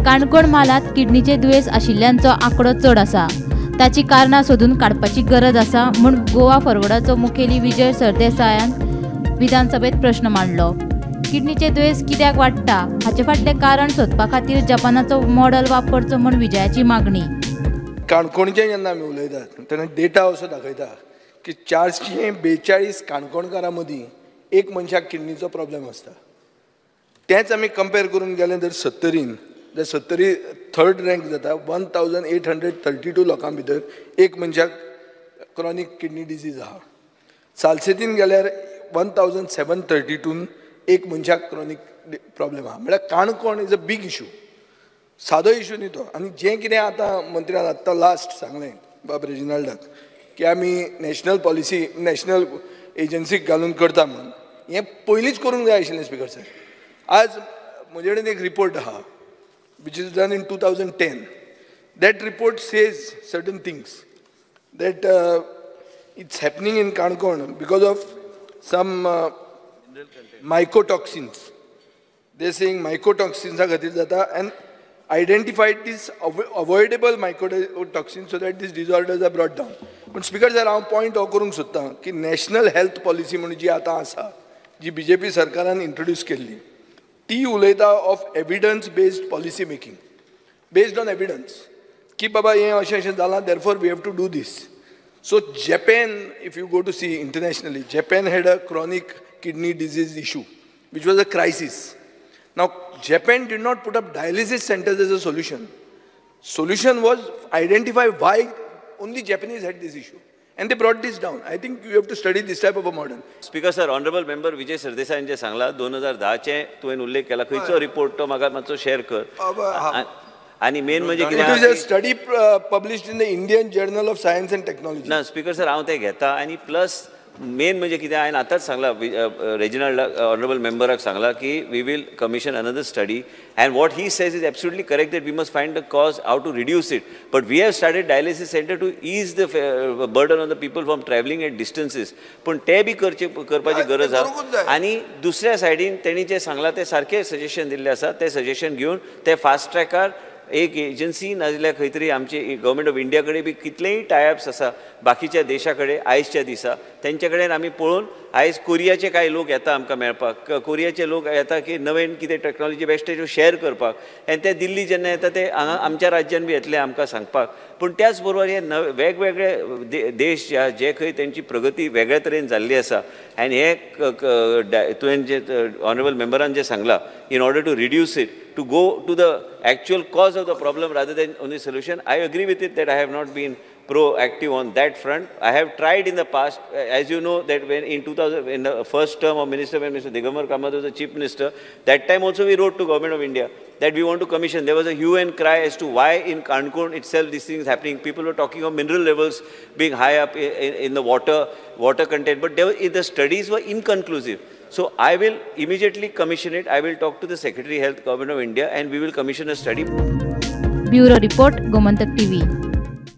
काणकोण म्हालांत किडनीचे दुयेंस आशिल्ल्यांचो आंकडो चड आसा. ताची कारणां सोदून काडपाची गरज आसा म्हूण गोवा फॉरवर्डाचो मुखेली विजय सरदेसायान विधानसभेत प्रश्न मांडलो. किडनीचे दुयेंस कित्याक वाडटा हाचे फाटलें कारण सोदपा खातीर जपानाचो मॉडल वापरचो म्हूण विजयाची मागणी. काणकोणचें जेन्ना आमी उलयतात तेन्ना डेटा असो दाखयता की 442 काणकोणकारां मदीं एक मनशाक किडनीचो प्रॉब्लेम आसता. तेंच आमी कंपेर करून गेलें जर सत्तरीन जाल्यार सत्तरी थर्ड रँक जाता. 1832 लोकां भितर एक मनशाक क्रॉनीक किडनी डिजीज आहा. सालसेतीन गेल्यार 1732 एक मनशाक क्रॉनीक प्रॉब्लेम आहा. म्हळ्यार Canacona is a big issue, सादो इशू न्ही तो. आनी जें कितें आतां मंत्र्यान आत्तां लास्ट सांगलें बाब रेजिनाल्डाक की आमी नॅशनल पॉलिसी नॅशनल एजन्सीक घालून करता म्हणून, हें पयलींच करूंक जाय आशिल्लें स्पिकर सर. आज म्हजे कडेन एक रिपोर्ट आहा which is done in 2010. That report says certain things that it's happening in Canacona because of some mycotoxins. They saying mycotoxinsa खातीर जाता and identified these avoidable mycotoxins so that these disorders are brought down. पण speaker sir, हांव point हो करूंक सोदतां की national health policy म्हणून जी आतां आसा, जी बीजेपी सरकारान इंट्रोड्यूस केल्ली, ती उलयता of evidence based policy making, based on evidence की बाबा हें अशें अशें जालां, therefore we have to do this. So Japan, if you go to see internationally, Japan had a chronic kidney disease issue which was a crisis. Now Japan did not put up dialysis centers as a solution. Solution was identify why only Japanese had this issue and they brought this down. I think you have to study this type of a model. Speaker sir, honourable member Vijay सरदेसायान जें सांगलां 2010चें तुवें उल्लेख केला, खंयचो report तो म्हाका मातसो share कर. आनी मेन म्हणजे कितें, it is a study published in the Indian Journal of Science and Technology. ना स्पीकर सर, हांव तें घेता. आनी प्लस मेन म्हणजे कितें, हांवें आतांच सांगलां रेजिनाल्ड ऑनरेबल मेंबराक सांगलां की we will commission another study and what he says is absolutely correct that we must find the cause how to reduce it. But we have started dialysis centre to ease the burden on the people from travelling at distances. पूण ते बी करचे करपाची गरज आसा. आनी दुसऱ्या सायडीन तेणी जें सांगलां तें सारकें सजेशन दिल्लें आसा, तें सजेशन घेवन ते फास्ट ट्रॅकार एक एजन्सी नाजाल्यार खंय तरी आमचे गव्हर्मेंट ऑफ इंडिया कडेन बी कितलेय टायअप्स आसा बाकीच्या देशा कडेन आयजच्या दिसा, तेंचे कडेन आमी पळोवन आयज कोरियाचे कांय लोक येता आमकां मेळपाक, कोरियाचे लोक येता की नवीन कितें टॅक्नॉलॉजी बेश्टे शेअर करपाक, आनी ते दिल्ली जेन्ना येता ते हांगा आमच्या राज्यान बी येतले आमकां सांगपाक. पूण त्याच बरोबर हे नवे वेगवेगळे देश जे खंय तेंची प्रगती वेगळ्या तरेन जाल्ली आसा आनी हे तुवें जे ऑनरेबल मेंबरान जें सांगलां in order to reduce it, to go to the actual cause of the problem rather than only solution. I agree with it that I have not been proactive on that front. I have tried in the past, as you know, that when in 2000, in the first term of minister, when Mr. Digambar Kamath was the chief minister, that time also we wrote to Government of India that we want to commission. There was a hue and cry as to why in Canacona itself this thing is happening. People were talking of mineral levels being high up in the water content, but the studies were inconclusive. So I will immediately commission it. I will talk to the Secretary Health, Government of India, and we will commission a study. Bureau Report, Gomantak TV.